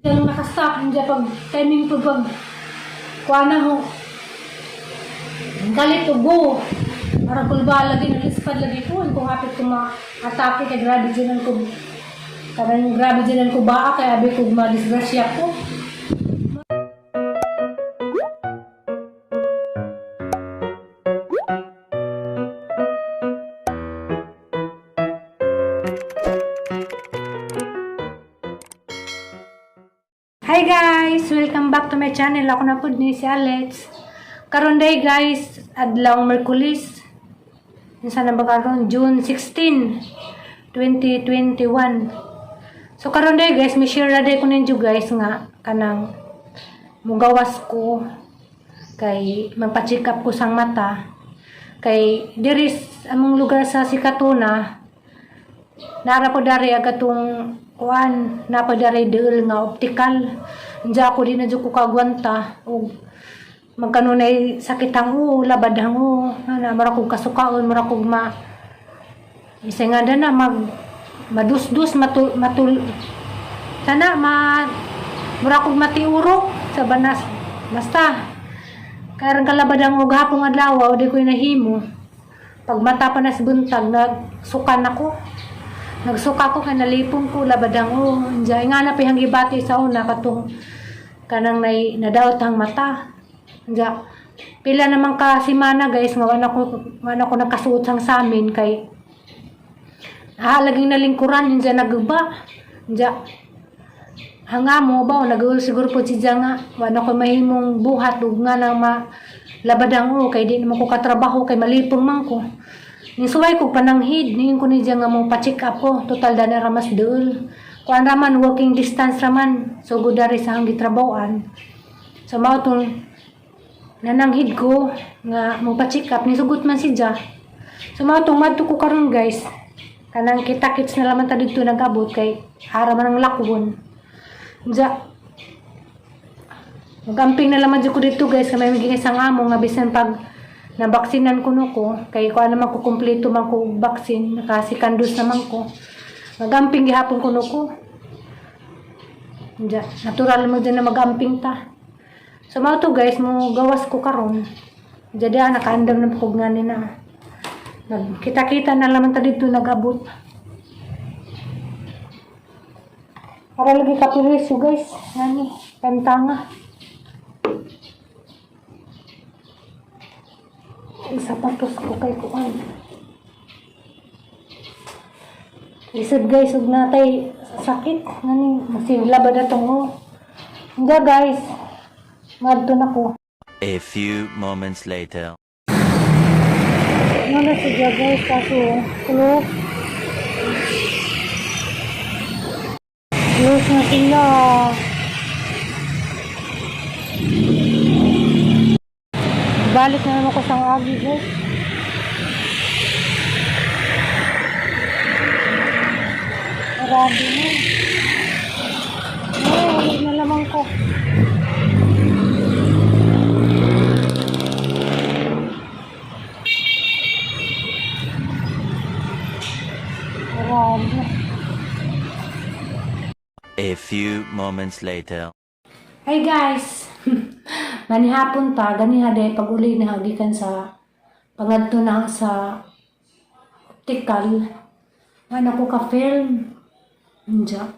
Diyan nakastop, hindi pag timing po pag kuha na ho. Galit to go. Parang kulba lagi, nalispad lagi ko. Kung hapit ko ma-atake, kay grabe dyan ang ko. Karang grabe dyan ang kubaa, kaya abi ko ma-disgrasya ko. Hi guys! Welcome back to my channel. Ako na po ni si Alex. Karon day guys, adlaw Merkulis. Unsa na ba karon? June 16, 2021. So karon day guys, mi share na day ko ninyo guys nga kanang mugawas ko kay magpa-check up ko sang mata kay diri among lugar sa Sikatuna, nara po dari agatong kuan na po dari deul nga optical. Diya ako di na jud ko kagwanta og magkanunay sakit ang ulo, labad ang ulo, na mura kog kasukaon, mura kog ma isa nga na mag madusdus matul matul sana ma mura kog matiurok sa banas, basta karang kalabad ang ulo gahapon adlaw, di ko nahimo. Pag mata pa nas buntag, nagsukan ako. Nagsuka ko kay nalipong ko, labad ang ulo. Diya nga na pihang gibati sa una katong kanang nay nadaot ang mata. Diya pila naman ka simana guys nga wala ko nakasuot sang samin kay laging nalingkuran, diya naguba. Diya hanga mo ba nag siguro po si diya nga wala ko mahimong buhat ug nga nang ma labad ang ulo kay di naman ko katrabaho kay malipong man ko. Ning suway ko pananghid, ning ko ni diya nga mo pa-check up ko, total dana ra mas duol. Kuan raman, walking distance raman, so good dari sa ang gitrabahoan. So mao tong nananghid ko nga mo pa-check up, ni sugot man si diya. So mao tong madto ko karon guys. Kanang kita-kits na laman ta didto nag-abot kay ara man ang lakwon. Diya magamping na laman jud ko dito guys kay may maging isang amo nga bisan pag nabaksinan ko no ko kay kuan naman ko, kumpleto man ko og vaccine, nakasikandos naman ko, magamping gihapon ko no ko. Diya, natural mo dyan na magamping ta. So mao to guys, mo gawas ko karon. Diya diya nakaandam na ko nga ni na. Nagkita-kita na laman ta dito nag-abot. Para lagi kapirisyo guys. Ngani, kantanga. Ang sapatos ko kay kuan. Lisod guys, ug natay sakit. Ngani, masigla ba na tong oh. Hindi guys. Madto na ko. A few moments later. Ano na siya guys, kaso close. Close na sila. Balik na naman ko sa agi guys. Marami na. Ay, wala na lamang ko. Marami. A few moments later. Hi guys! Manihapon ta, ganiha day pag uli na gikan sa pangadto na sa optical. Ano ko ka film. Unja.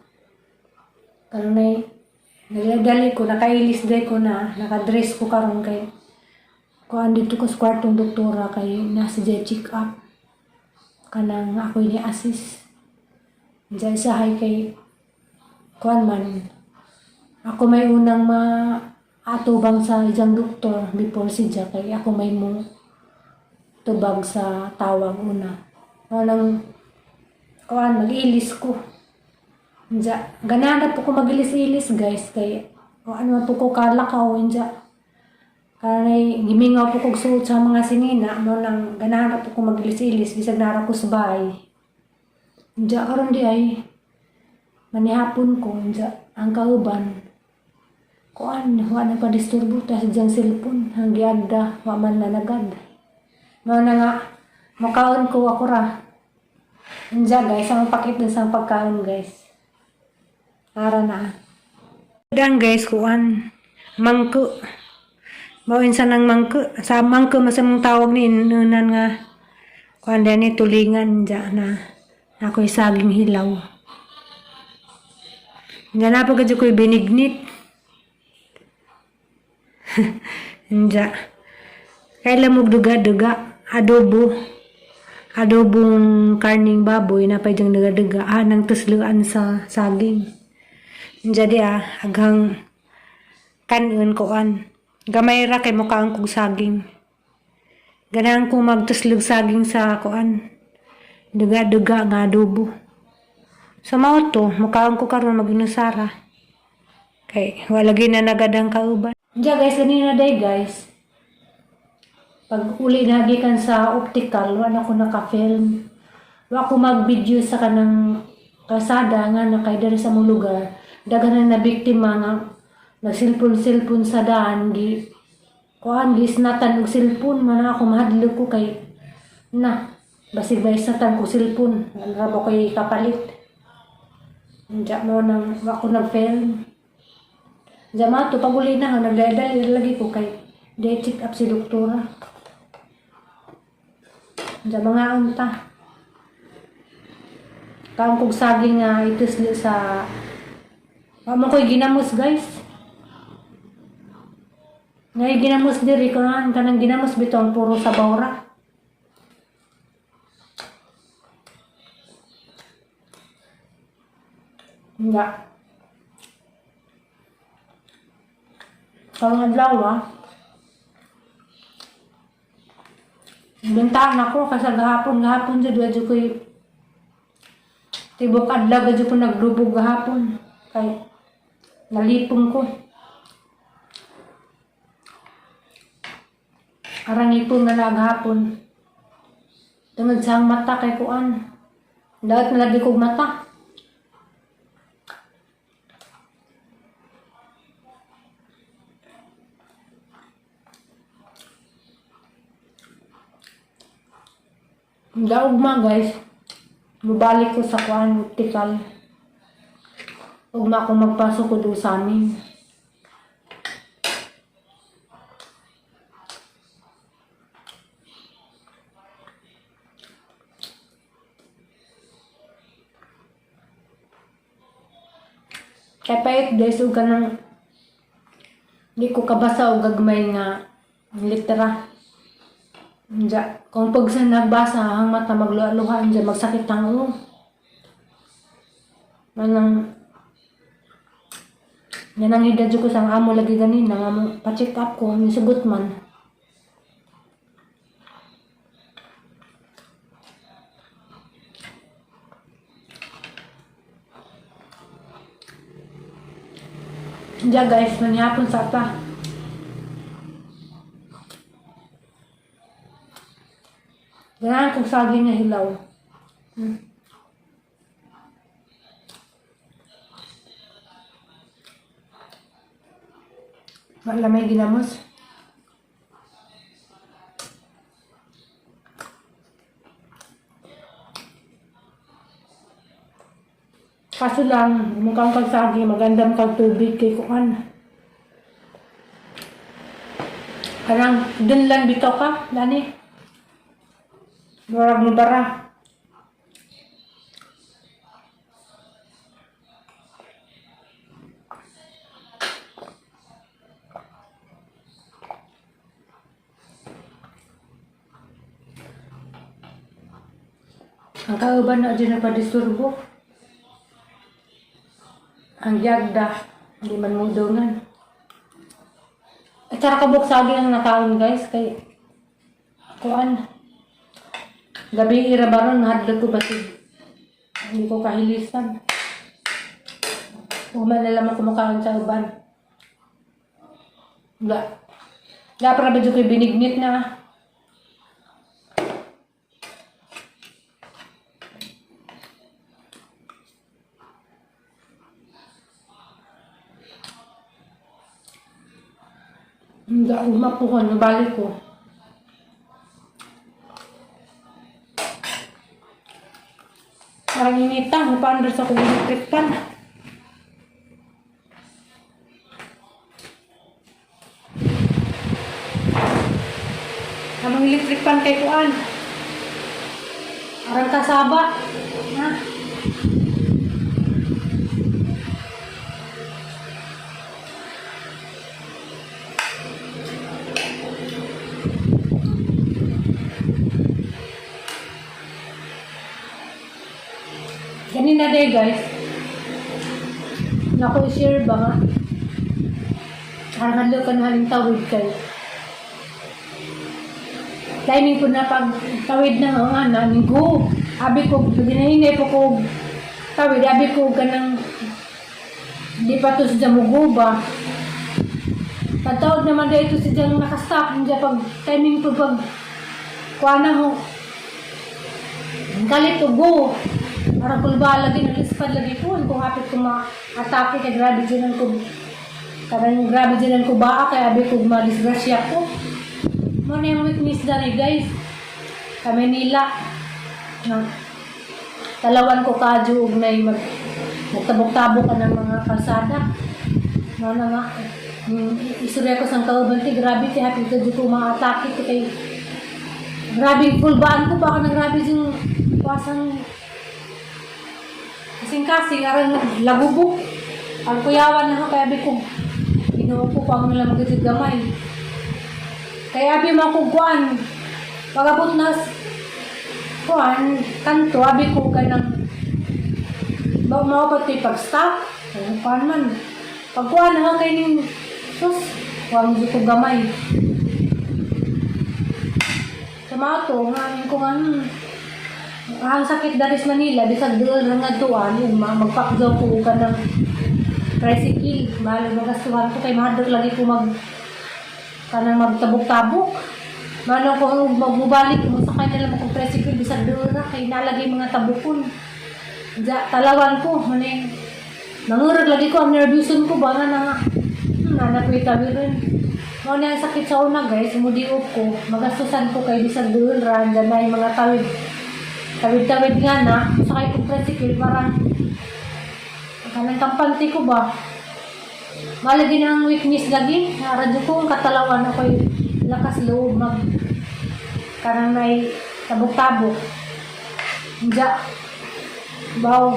Kanunay nagdali ko, nakailis day ko na, nakadress ko karon kay kuan dito ko sa kwartong doktora kay nasa jay check up. Kanang ako ni assist. Unja isahay kay kuan man ako may unang ma atubang sa isang doktor before si Jack kay ako may mo tubag sa tawag una. Unang kuan mag-ilis ko. Inja, ganahan na po ko mag-ilis-ilis guys kay kuan man po ko kalakaw inja. Kanay gimingaw po kog suot sa mga sinina mo nang ganahan na po ko mag-ilis-ilis bisag nara ko sa bahay. Inja karon di ay manihapon ko inja ang kauban kuan wa na pa disturbo ta sa diyang cellphone ang giagda wa man nanagad mao na nga makaon ko ako ra. Unja guys, ang pakit dun sa pagkaon guys. Ara na. Dan guys, kuan mangko. Mao sa nang mangko. Sa mangko masamang tawag ni inunan nga kuan ni tulingan dya na ako'y saging hilaw. Nga na pa ko'y binignit. Nja. Kailan mo duga-duga adobo. Adobong karning baboy na pa diyang duga-duga ah, nang tusluan sa saging. Jadi ah, aghang kanon koan. Gamay ra kay mukhaan kog saging. Ganahan ko magtuslog saging sa kuan. Duga-duga nga adobo. Sa mao to, mukhaan ko karon mag-inusara. Kay wala gyud na nagadang kauban. Diya guys, ganina day guys. Pag uli na gikan sa optical, wala ko naka-film. Wa ko mag-video sa kanang kalsada nga na kay diri sa mong lugar. Daghan na biktima nga nagsilpon-silpon sa daan gi kuan gisnatan og silpon man ako mahadlok ko kay na basig ba isnatan ko silpon wala ba koy kapalit. Diya mo nang wa ko nag-film. Diya ma to pag uli na nagdadal lagi ko kay di check up si doktora. Diya mga unta. Kaon kog saging nga itusli sa wa man ko'y ginamos guys. Ngay ginamos diri ko na kanang ginamos bitong puro sabaw ra. Nga. Karong adlaw ah. Bintahan ako kasi gahapon gahapon jud wa jud ko'y tibok adlaw jud ko naglubog gahapon kay nalipong ko. Arang ipon na lang gahapon. Tungod sa ang mata kay kuan. Daot na lagi kog mata. Daugma guys. Mubalik ko sa kuan optical. Ugma ko magpasok ko doon sa amin. Kay pait guys, ug kanang di ko kabasa og gagmay nga litera. Diya, kung pag sa nagbasa ang mata magluha-luha diya magsakit ang ulo. Manang yan ang edad ko sa amo lagi ganin nga mo pa-check up ko ni sugot man. Diya guys, manihapon sa pa. Ganahan kong saging nga hilaw. Wala may ginamos. Kaso lang, mukhang kag saging, magandang kag tubig kay kuan. Kanang dun lang bitaw ka, dani. Murag mo bara. Ang kauban na dyan na padisturbo. Ang yagda, hindi man mo dungan. At saka kabuk saging ang nakaon guys, kay kuan. Gabi ira baron, nahadlok ko basig. Hindi ko kahilisan. Human na lamang kumakaon sa uban. Wala. Wala para ba dyan ko'y binignit na. Hindi, ugma po ko, nabalik ko. Parang inita, paano sa kong electric fan. Among electric pan kay kuan. Arang kasaba. Ha? Ganina day, guys. Nako share ba nga? Parang hadlo ka na haling tawid kay. Timing ko na pag tawid na nga na ni go. Abi ko ginahinay po ko tawid, abi ko kanang di pa to siya mugo ba. Pagtawag naman dahil ito siya nakastop hindi pag timing ko pag kuha na ho. Ang galit ko go. Parang kulba lagi, nalispad lagi po. Kung hapit ko ma-atake kay grabe dyan ang ko. Karang grabe dyan ang kubaa kay abi ko ma-disgrasya ko. Mo na yung weakness dali, guys. Sa Manila. Na, talawan ko kadyo og nay mag nagtabok-tabok ka ng mga kalsada. Mo na nga. Istorya ko sa kauban ti grabe ti hapit ko ko ma-atake ko kay grabe kulbaan ko pa ako ng grabe yung pasang kasing kasing aran lagubok. Ang kuyawan na ako kaya abi ko Ginoo ko pang nila magiging gamay. Kaya abi makukuan. Pagabot na kuan kanto abi ko kanang ba mao pa to'y pag-stop. Ay, kuan man. Pagkuan na kay ning sus, kuan mo ko gamay. Sa mga to, nga ko nga ang sakit daris Manila, bisag doon nga tuan, yung magpakjaw ko ka ng tricycle. Mahal magastuhan ko kay mahadlok lagi ko mag kanang magtabok-tabok. Mano ko magbubalik mo sakay na lang akong tricycle bisag doon na kay nalagay mga tabukon. Ja, talawan ko mani mangurag lagi ko ang nervyuson ko ba nga na nga. Nanak ko itawirin. Mao na ang sakit sa una, guys, mudiop ko, magastusan ko kay bisag doon ra andyan na yung mga tawid. Tawid-tawid nga na, sakay kong tricycle parang kanang kampante ko ba. Malagi na ang weakness lagi. Radyo ko ang katalawan ako lakas loob mag kanang may tabok-tabok. Diya. Baw.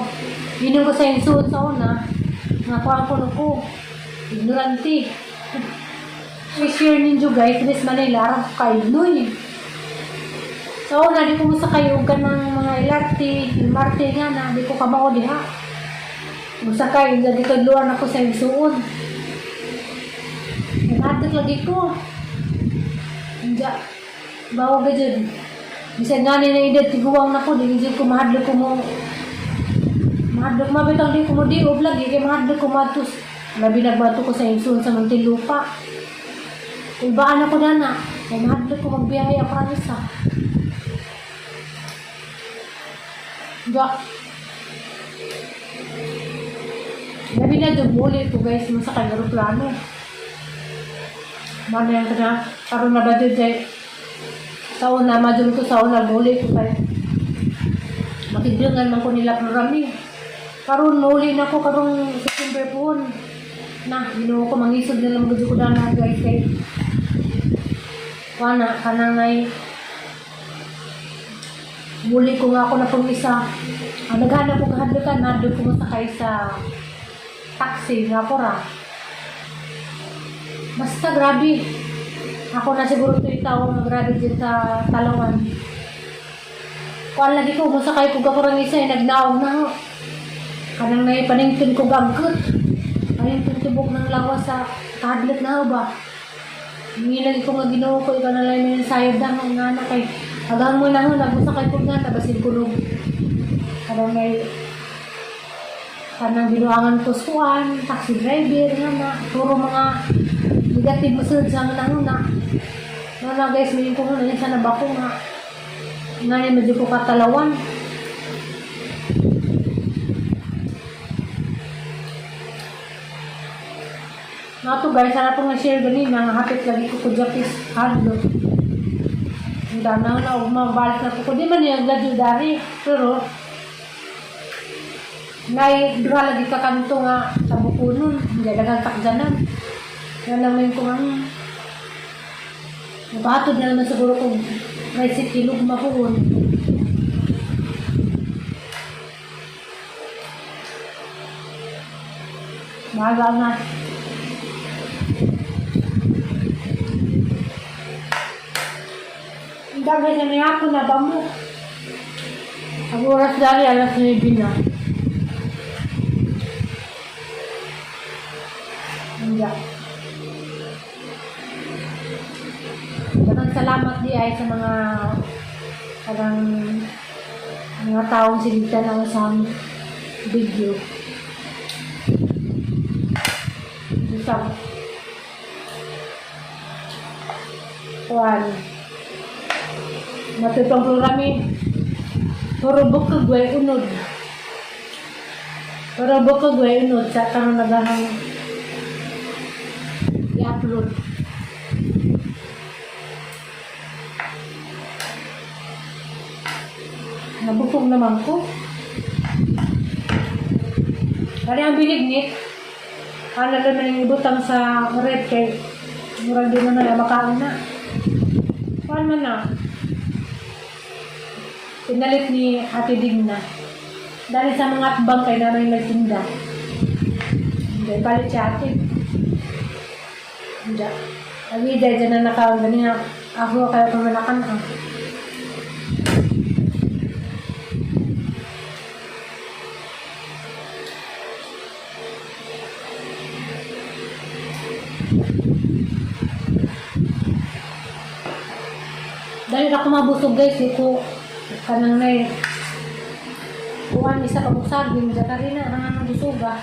Yun ko sa insuot sa una. Nga kuha ko ko. Ignorante. I-share ninyo, guys. Miss Manila, arang ko kay Noy. Sa una, di ko musakay og kanang mga LRT, MRT nga na, di ko kamao diha. Musakay, hindi dito luwan ako sa insuon. Nanatak lagi ko. Hindi. Bawa ka dyan. Bisan nga ni na edad, tiguwang na ko. Di ko mahadlok ko mo. Mahadlok mabitang di ko mo di. Ub lagi, kay mahadlok ko matus. Labi nagbato ko sa insuon sa Muntinlupa. Kulbaan ako na na. Kay mahadlok ko magbiyahe ako ang isa. Hindi. Labi na dumuli ko, guys, mo sa kanya aeroplano. Mana yung kana, karon na ba dyan kay sa una, madul ko sa una, muli ko kay makigdangan man ko nila programi. Karon muli na ko karong September po. Na, Ginoo ko, mangisod na lang gud ko na, guys, kay wana kanang ay muli ko nga ako na pong isa. Ang naghanap ko kahadlukan, nadul ko sakay sa taxi nga ko ra. Basta grabe. Ako na siguro ito yung tao nga grabe dyan sa Talawan. Kuan lagi ko, masakay ko ako rang isa, eh, nagnaog na ho. Kanang may paningtin ko gagkot. Paningtin tubok ng lawas sa kahadlok na ho ba. Hindi lagi ko nga Ginoo ko, ikaw na lang may sayod na nga na kay agang mo na ho, nagusakay ko nga, tabasin ko nung kanang may kanang binuangan ko suwan, taxi driver nga na, puro mga negative mo sunod sa mga na. No na guys, may ko nga yan sa nabako nga. Nga ni medyo ko katalawan. Nga to guys, sana pong na-share ganina, nga hapit lagi ko ko Japis hadlo. Ang danaw na, ug mabalik na ko. Di man niya gladyo dari, pero nay duha lagi ka kanto nga sa Bukunon, hindi daghang takjanan. Nga lang may ko nga. Makahatod na naman siguro kung 30 kilo mapuon. Bahala na. Ang dami na niya ako na ba mo? Ang oras dali, alas 9 na. Hindi. Daghang salamat di ay sa mga parang mga taong silitan ako sa video. Sa kuan. Matutong programi. Puro bukog way unod. Puro bukog way unod sa karon nagahang i-upload. Nabukog naman ko. Kaya ang binignit, ano naman yung ibutang sa rep kay murag di man na makaon na. Kuan man na. Pinalit ni Ate Digna. Dahil sa mga atbang kay namin nagtinda. Hindi, palit siya ate. Hindi. Lagi dahil dyan na nakaon. Gani nga, ako kaya pamanakan ah. Dahil ako mabusog guys, di ko kanang na kuan isa ka busagin, dyan ka rin na, ang busog ah.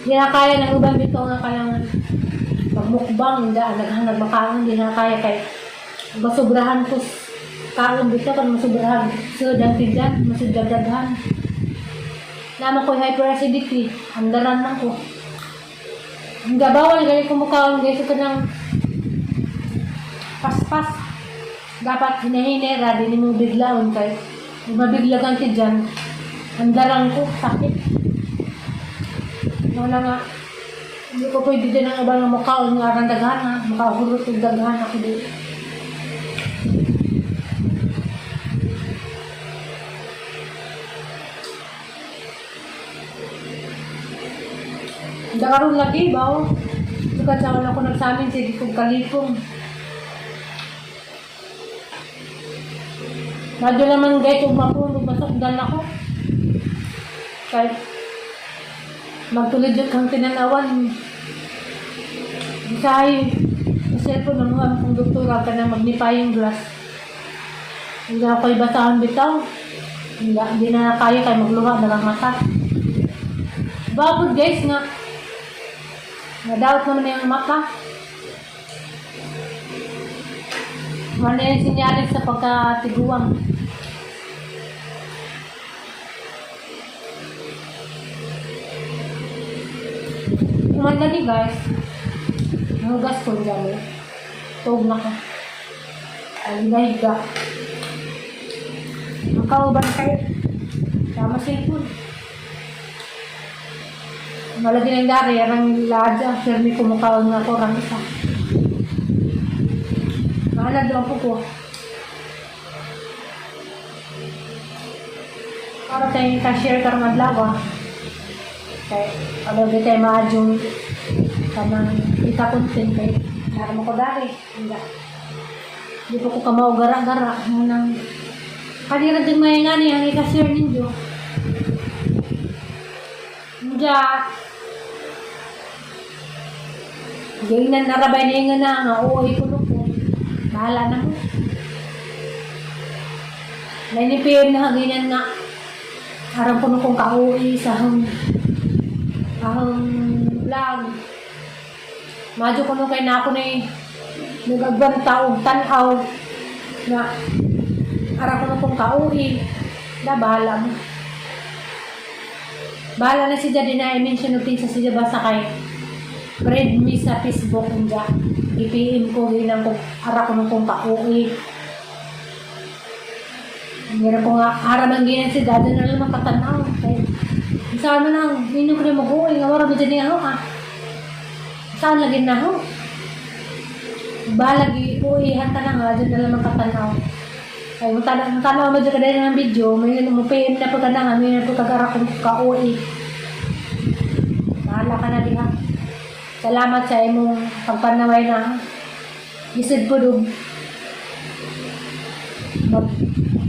Hindi na kaya ng uban bitaw nga kailangan magmukbang, hindi ah, naghang nagmakaon, hindi na kaya kay masubrahan ko kaon bitaw kan masubrahan sud ang tigdan, masudagdaghan. Naman ko hyperacidity, andaran man ko. Hindi bawal gali kumukaon guys ito ng paspas. Dapat hinahinera, di mo biglaon kay mabigla kang tidyan. Andaran ko, sakit. Wala nga. Hindi ko pwede din ang ibang mukhaon nga arang daghan ha. Makahurot og daghan ako di. Dakaroon lagi ba oh. Sukad sa wala ko nagsamin sige kong kalipong. Radyo naman guys, ug mapulog masukdan ako. Kahit magtulid yun kang tinanawan. Bisahay, sa cellphone ng mga kong doktora ka na magnifying glass. Hindi ako ibasahan bitaw. Hindi, hindi na kaya kay magluha na lang mata. Bakit guys nga, nadawat naman na yung mata. Wala yung sinyalis sa pagkatiguang. Umanda ni guys. Nahugas ko dyan eh. Tug na ko. Ay, nahiga. Ang kauban kayo. Tama cellphone. Malagi ng dari, arang lahat ang firme kumukhaon nga ko, rang isa. Mahalad daw po ko. Para tayong cashier karong adlaw ah. Kay, ano di tayo maadyong kanang ika content kay para mo ko dari. Hindi. Di po ko kamao gara-gara. Nang kanira din may nga niya ang ika-share ninyo. Hindi. Gayunan narabay na nga na nga oo ay kuno ko. Bahala na mo. Nainipin na ganyan nga. Arang kuno kong kauwi sa hang ahang vlog. Madyo kuno kay na ako ni nagagwanta og tan-aw na arang kuno kong kauwi. Da bahala mo. Bahala na siya din na i-mention og kinsa siya basta kay friend me sa Facebook unja. I-PM ko ginang ko ara kuno kong kauwi. Meron ko nga ara man ginan si dada na lang makatanaw kay Saan man ang ninyo ko na mag-uwi nga wala medyo niya ah. Saan lagi na ho? Balagi uwihan ta na nga dyan na lang katanaw. Ay, mutanaw mo dyan ka ng video, may mo PM na po ka na nga, may na po kagara kung ka-uwi. Bahala ka na diha. Salamat sa imong pagpanaway na isod po dug. Mag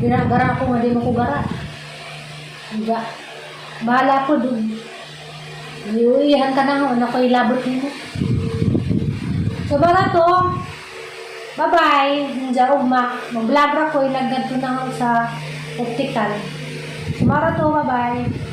gara ko nga di mo ko gara. Ga. Bahala po dug. Iuwihan ka na nga, ano ko ilabot nimo. So, bara to. Bye-bye. Nja ugma. Mag-vlog ra ko, ilagad ko na ako sa optical. So, bara to. Bye-bye.